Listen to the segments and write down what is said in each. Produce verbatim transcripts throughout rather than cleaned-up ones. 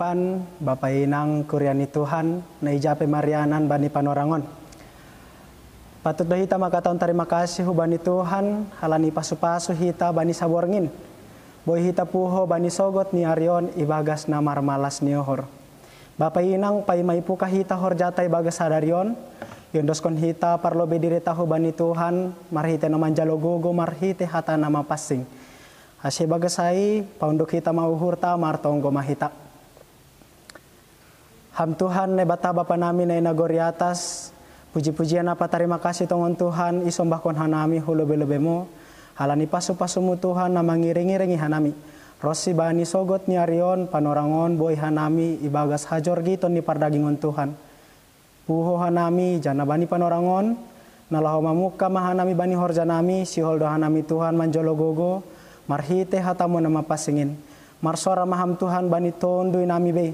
Tuhan, Bapa inang kuria ni Tuhan, na ija pe marianan bani panorang on. Patut do hita makataon tarima kasih hubani Tuhan, halani pasu-pasu hita bani saborngin. Boi hita puho bani sogot ni ari on ibagas na marmalas ni uhur. Bapa inang, paima ipuka hita horjata ibagas sadari on, iondoskon hita parlobei dirita hubani Tuhan, marhite na manjalo gogo, marhite hata na mapansing. Ase ibagas ai, paunduk hita ma uhurta, martonggo ma hita. Ham Tuhan, Naibata Bapa nami na i nagori atas, puji-pujian ampa tarima kasih tongon Tuhan, isombahkon hanami hu lobei-lobeimu, halani pasu-pasumu Tuhan na mangiring-iringi hanami. Ronsi bani sogot ni ari on, panorang on, boi hanami ibagas hajorgiton ni pardagingon Tuhan. Puho hanami, jana bani panorang on, na laho mamungka ma hanami bani horja nami, sihol do hanami Tuhan manjalo gogo, marhite hatamu na mapansing in. Marsoara ma ham Tuhan bani tondui nami bei.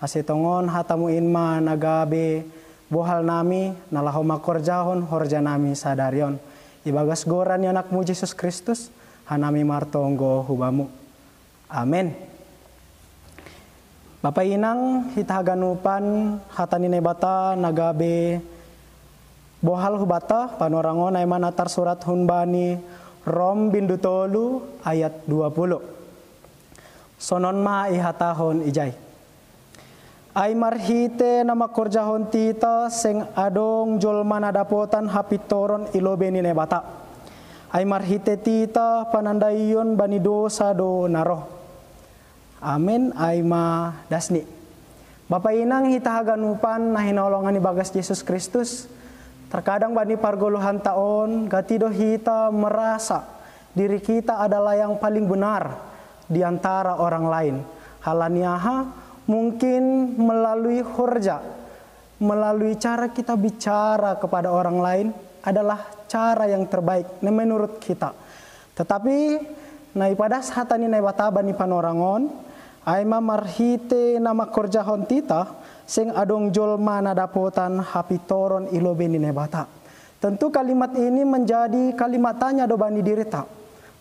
Ase tongon hatamu in ma na gabe bohal nami, na laho mangkorjahon horja nami sadari on. Ibagas goran ni anakmu Jesus Kristus, hanami martonggo hubamu. Amen. Bapa inang, hita haganupan, hata ni Naibata na gabe bohal hubata, panorang on ai ma na tarsurat hun bani Rom bindu tolu ayat dua puluh. Sonon ma ihatahon ijai. Ai marhite na mangkorjahon tita seng adong jolma na dapotan hapintoron i lobei ni Naibata. Ai marhite tita panandaion bani dosa do na roh. Amen, ai ma dasni. Bapa inang, hita haganupan na hinaholongan ibagas Jesus Kristus, terkadang bani pargoluhanta on, gati do hita merasa diri kita adalah yang paling benar di antara orang lain. Halani aha? Mungkin melalui horja, melalui cara kita bicara kepada orang lain adalah cara yang terbaik, nah, menurut kita. Tetapi, na ipadas hata ni Naibata bani panorang on, ai ma marhite na mangkorjahon tita, seng adong jolma na dapotan hapintoron i lobei ni Naibata. Tentu kalimat ini menjadi kalimat tanya do bani dirita.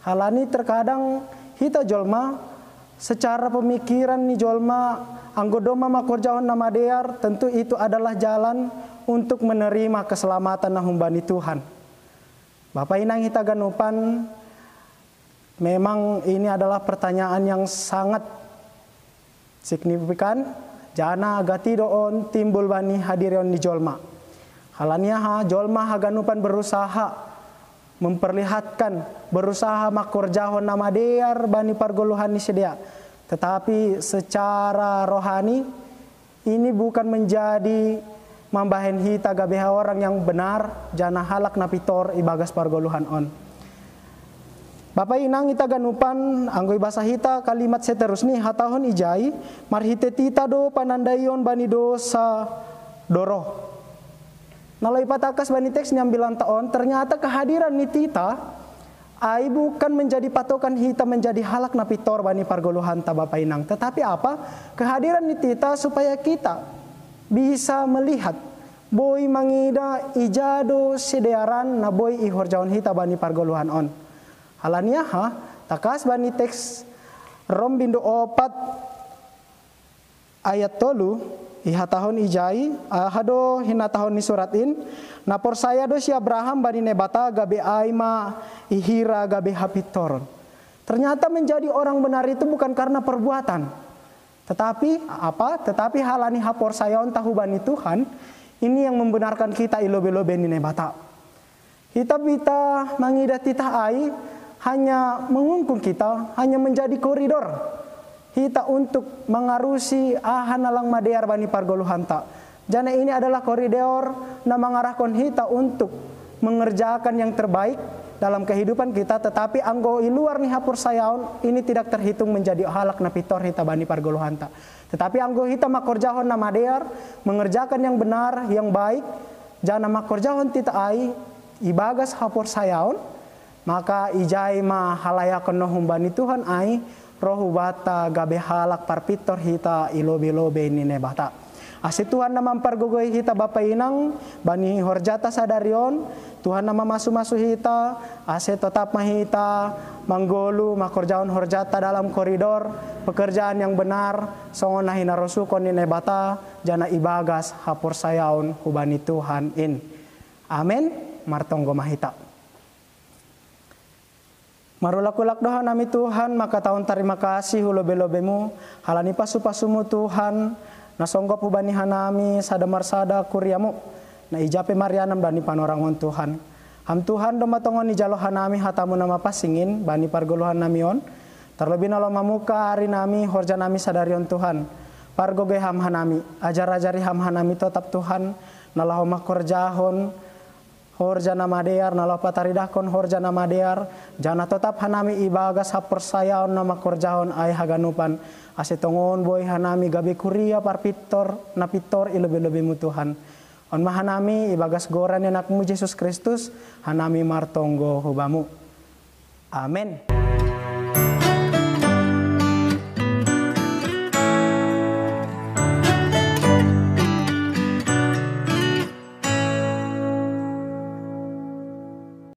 Halani terkadang hita jolma, secara pemikiran ni jolma, anggo domma mangkorjahon na madear, tentu itu adalah jalan untuk menerima keselamatan na humbani Tuhan. Bapa inang hita ganupan, memang ini adalah pertanyaan yang sangat signifikan, jana gati do on timbul bani hadirion ni jolma. Halani aha? Jolma haganupan berusaha memperlihatkan, berusaha mangkorjahon na madear bani pargoluhan ni sidea. Tetapi secara rohani, ini bukan menjadi mambahen hita gabe orang yang benar, jana halak na pintor ibagas pargoluhan on. Bapa inang hita ganupan, anggo ibasa hita kalimat seterusni, hatahon ijai, marhite tita do panandaion bani dosa do roh. Na laho ipatangkas bani teks ni ambilanta on, ternyata kehadiran ni tita ai bukan menjadi patokan hita menjadi halak na pintor bani pargoluhanta, Bapa inang. Tetapi apa? Kehadiran ni tita supaya kita bisa melihat, boi mangida ija do sidearan na boi ihorjahon hita bani pargoluhan on. Halani aha? Tangkas bani teks Rom bindu opat ayat tolu, ihatahon ijai, aha do hinatahon ni surat in, na porsaya do si Abraham bani Naibata gabe ai ma ihira gabe hapintoron. Ternyata menjadi orang benar itu bukan karena perbuatan. Tetapi apa? Tetapi halani haporsayaonta hubani Tuhan, ini yang membenarkan kita i lobei-lobei ni Naibata. Hita bita mangida titah ai hanya mengungkung kita, hanya menjadi koridor hita untuk mangarusi aha na lang madear bani pargoluhanta. Jana ini adalah koridor na mangarahkon hita untuk mengerjakan yang terbaik dalam kehidupan kita, tetapi anggo i luar ni haporsayaon, ini tidak terhitung menjadi halak na pintor hita bani pargoluhanta. Tetapi anggo hita mangkorjahon na madear, mengerjakan yang benar, yang baik, jana mangkorjahon titah ai ibagas haporsayaon, maka ijai ma halayakon na humbani Tuhan ai ro hubanta gabe halak parpintor hita i lobei-lobei ni Naibata. Ase Tuhan na mampargogoi hita bapa inang bani horjata sadari on, Tuhan na mamasu-masu hita, ase totap ma hita manggolu mangkorjahon horjata dalam koridor pekerjaan yang benar, songon na hinarosuhon ni Naibata, jana ibagas haporsayaon hubani Tuhan in. Amen. Martonggo ma hita. Marulak-ulak do hanami Tuhan, mangkatahon tarima kasih hu lobe-lobemu, halani pasu-pasumu Tuhan, na songgop hubani hanami sada marsada kuriamu, na ija pe marianan bani panorangon Tuhan. Ham Tuhan domma tongon ijalo hanami hatamu na mapansing in bani pargoluhan nami on, tarlobi na laho mamungka ari nami horja nami sadari on Tuhan. Pargogoi ham hanami, ajar-ajari ham hanami totap Tuhan, na laho mangkorjahon horja na madear, na laho pataridahkon horja na madear, jana totap hanami ibagas haporsayaon na mangkorjahon ai haganupan, ase tongon boi hanami gabe kuria parpintor na pintor i lobe-lobemu Tuhan. On ma hanami ibagas goran ni anakmu Jesus Kristus, hanami martonggo hubamu. Amen.